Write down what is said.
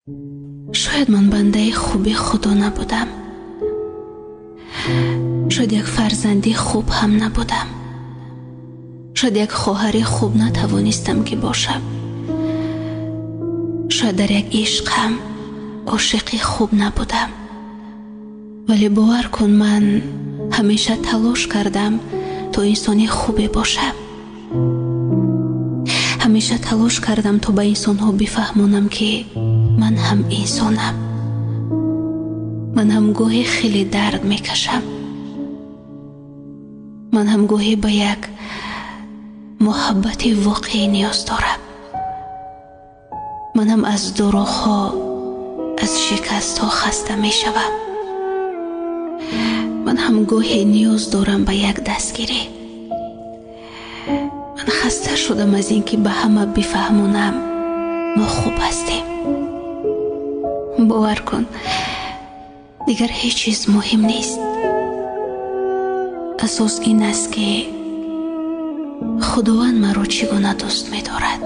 Шояд ман бандаи хуби Худо набудам. Шояд як фарзанди хуб ҳам набудам. Шояд як хоҳари хуб натавонистам ки бошам. Шояд дар як ишқ ҳам ошиқи хуб набудам. Вале бовар кун, ман ҳамеша талош кардам то инсони хубе бошам. Ҳамеша талош кардам то ба инсонҳо бифаҳмонам, ки ман ҳам инсонам. Ман ҳам гоҳе хеле дард мекашам. Ман ҳам гоҳе ба як муҳаббати воқеӣ ниёз дорам. Ман ҳам аз дурӯғҳо, аз шикастҳо хаста мешавам. Ман ҳам гоҳе ниёз дорам ба як дастгирӣ. Ман хаста шудам аз ин ки ба ҳама бифаҳмонам мо хуб ҳастем. Бовар кун, дигар ҳеҷ чиз муҳим нест. Асос ин аст, ки Худованд маро чӣ гуна дӯст медорад.